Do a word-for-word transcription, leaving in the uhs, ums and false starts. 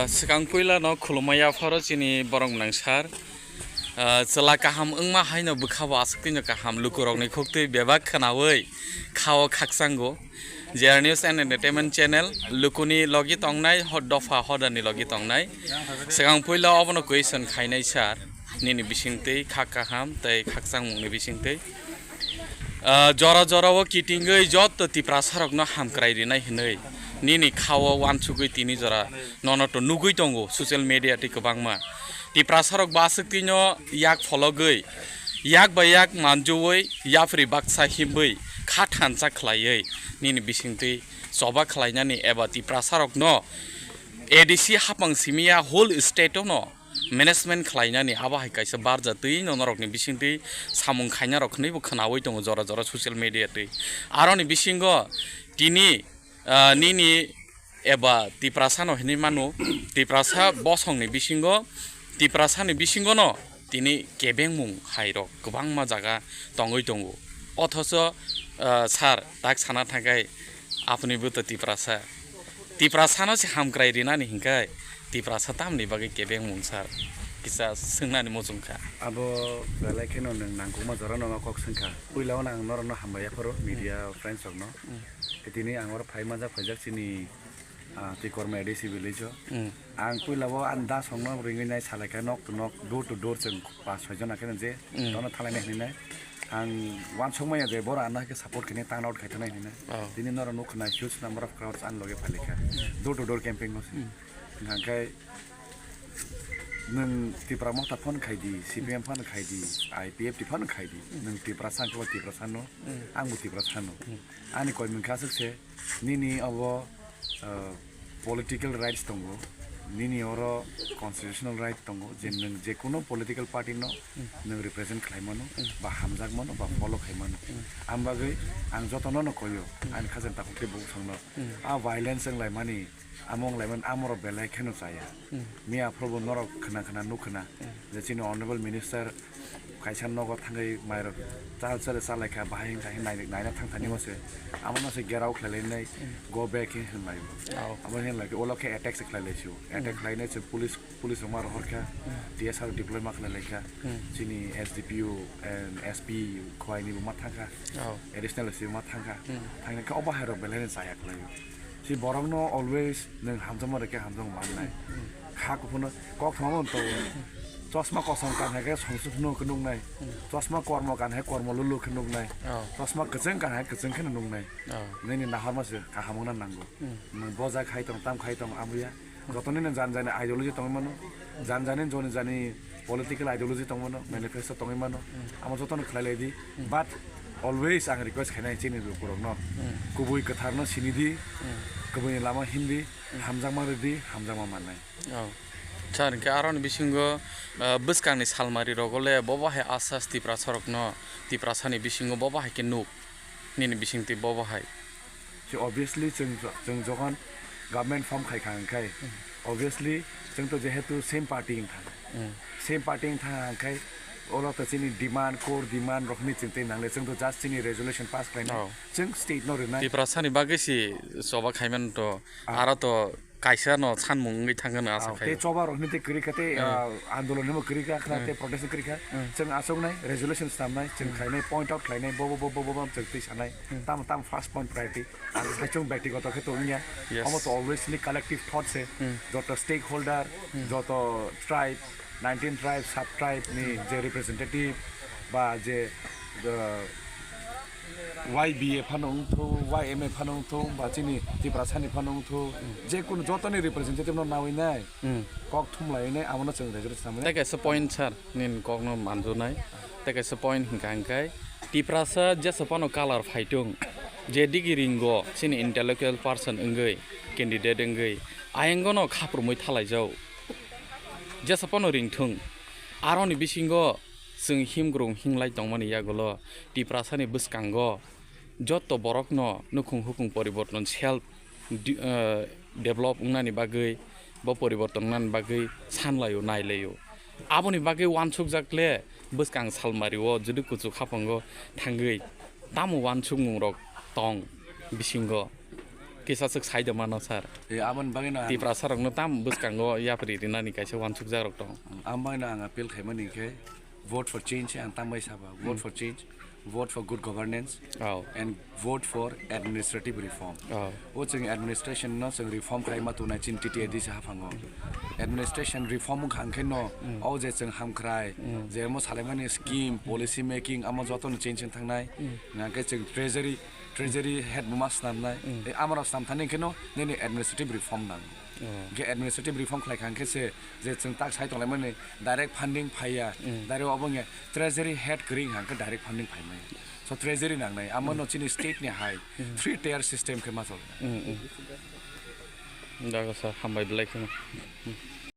Swkang puila no khulumaya pharo chini borok nang sar. Ah, chwla kaham wngma haino bwkha bo aswk twi no kaham, lukurokni khuktwi bebak khwnawi khao khakchango. J R News and Entertainment Channel, lukuni logi tongnai, ho-, dopha hodani logi tongnai. Swkang puila obono question khainai sar, nini bisingtwi kha kaham tei khakchangmungni bisingtwi. Ah, jora jora o kitingwi joto Tiprasarokno hamkrai rinai hinwi nini khao wansugwi tini jora nono to nugwi tongo social media tei kwbangma. Tiprasarok bo aswk twino yak phologwi, yak bai yak manjui, yapri baksa himwi, kha thansa khlaiwi nini bisingtwi choba khlainani eba Tiprasarokno A D C hapang simiya whole state-o no management khlainani abo hai kaisa barja twi no norokni bisingtwi samung khainarok hwnwi bo khwnawi tongo jora jora social media twi. Aroni bisingo tini, ah, nini eba Tiprasano hinwi mano, Tiprasa bosongni bisingo, Tiprasani bisingono tini kebengmung hairok kwbangma jaga tongwi tongo. Othocho, ah, sir, tak sana thangkhe apni bo to Tiprasa. Tiprasano se hamkrai rinani hinkhai Tiprasa tamni bagwi kebengmung sir kisa swngnani muchungkha. Abo belai kheno nwng nangkukma jorano ma kok swngkha. Puila o ang norokno hambai yapharo media friends rokno. Tini ang oro phai manjak phaijak chini, ah, Tikorma A D C village o. Ang puila o ang da songno ringwi nai salaikha nok to nok door to door chwng pas soi jona kheno je tono thalainai hinwi nai. Ang wansukmaya je boro ano hai khe support khainai turn out khai tongnai hinwi nai. Tini norok nukha nai huge number of crowds ang loge phailaikha. Door to door camping no se. Hingkha khe nwng Tipra Motha phone khai di, C P M phone khai di, I P F T phone khai di. Nwng Tiprasa hingkhe bo Tiprasa no, ang bo Tiprasa no. Ani koi mungkha aswk se, nini obo, ah, political rights tongo, nini oro constitutional right tongo, je nwng je kuno political party no nwng represent khlai mano, ba hamjak mano, ba follow khai mano. Ang bagwi ang jotono no koyo, ani khajani takhuk tei bukhuk songno. A violence wng lai mani, amo wng lai mani, amorok belai kheno chaya. Miya phuru bo norok khna khna nuk khna je chini honorable minister kaisa nogo thangwi mairok chal chale chalaikha, bahai wngkha khe nai-, naina thangthani o se. Amo no se gerao khlai lainai, go back khe hwnlai. Abo hwnlai khe ulo khe attack se khlai lai sio. Attack khlainai se police, police rok ma rohor kha, T S R deploy ma khlai lai kha. Chini S D P O and S P khwlai ni bo ma thang kha. Additional S P ma thang kha. Thangna khe o bahai rok belai no chaya khlai o. Si borokno always nwng hamjakma rwkhe hamjakma mannai. Kha kuphurno kok thangma to chosma kosom kanha khe songsu phano khe nuknai. Chosma kormo kanha khe kormo lulu khe nuknai. Chosma kwchwng kanha khe kwchwng kheno nuknai. Nini nahorma se kaham wngna nango. Nwng boja khai tong, tam khai tong, amya. Jotono nini jani jani ideology tongwi mano, jani jani joni jani political ideology tongwi mano, manifesto tongwi mano, amo jotono khlai lai di. But always ang request khainai chini lukurokno, kubui kwtharno sini di, kubuini lama him di, hamjakma rw di, hamjakma mannai. Oh. Sir, hingke aroni bisingo, ah, bwskangni salmari rogo le bobo hai asas Tiprasa rokno, Tiprasani bisingo bobo hai khe nuk, nini bisingtwi bobo hai. Se obviously chwng, chwng jokhon government form khai kha hwnkhai, obviously chwng to jehetu same party wng thang. Same party wng thang hwnkhai oro to chini demand, core demand rok hinwi chwng tei nangle, chwng to just chini resolution pass khlainai. Oh. Chwng state no rwnai. Tiprasani bagwi si choba khaiman to, aro to kaisa no sanmung wngwi thangkha no asa khaio. Tei choba rok hinwi tei kwrwi kha tei, ah, andolon hinwi kwrwi kha, khna tei protest kwrwi kha. Chwng aswk nai resolution snamnai, chwng khlainai, point out khlainai, bo, bo, bo chwng twi sanai. Tamo, tamo first point priority. Ang saichung byaktigoto khe tongya. Yes. Omo to always ni collective thought se. Joto stakeholder, joto tribe, nineteen tribe, sub tribe ni je representative ba je, uh, Y B A phano wng thung, Y M A phano wng thung, ba chini Tiprasani phano wng thung, je kunu jotoni representative no nawi nai, kok thum lai nai, amo no chwng resolution samani. Tei kaisa point, sir, nini kok no manjunai. Tei kaisa point hingka hingkai, Tiprasa jesa phano color phaitung, je digi ringo chini intellectual person wngwi, candidate wngwi, ayang no khaprumwi thalaijao. Jesa phano ringthung, aroni bisingo chwng himgrung hinglai tongmani yagulo Tiprasani bwskango joto borokno nukhung hukung poriborton self de-, eh, develop wngnani bagwi, bo poriborton wngnani bagwi sanlaio, nailaio. Aboni bagwi wansukjak le bwskang salmario jodi kuchuk haphango thangwi tamo wansukmungrok tong bisingo. kisa swk sai da mano sir. E, aboni bagwi no ang, Tiprasa rokno tam bwskango yapri rinani kaisa uansukjak rok tongo. Aboni bagwi no ang appeal khaimani khe vote for change ang tambai saba, vote for change, vote for good governance, Oh. and vote for administrative reform. Oh. O chwng administration no chwng reform khaima tongnai chini T T A D C haphango. Administration reform wngkha hwnkhe no, o je chwng hamkrai, je omo salaimani scheme, policy making, amo jotono change wng thangnai. Hwnkhe chwng treasury, treasury head bo ma snamnai. Tei amorok snam thani hwnkhe no nini administrative reform nang. Hwnkhe administrative reform khlai kha hwnkhe se je chwng tak sai tonglaimani direct funding phaiya, direct obo hwnkhe treasury head kwrwi wngkha hwnkhe direct funding phaimaya. So treasury nangnai, amo no chini state ni hai three tier system khe ma chol. Dago sir, hambai belai kheno.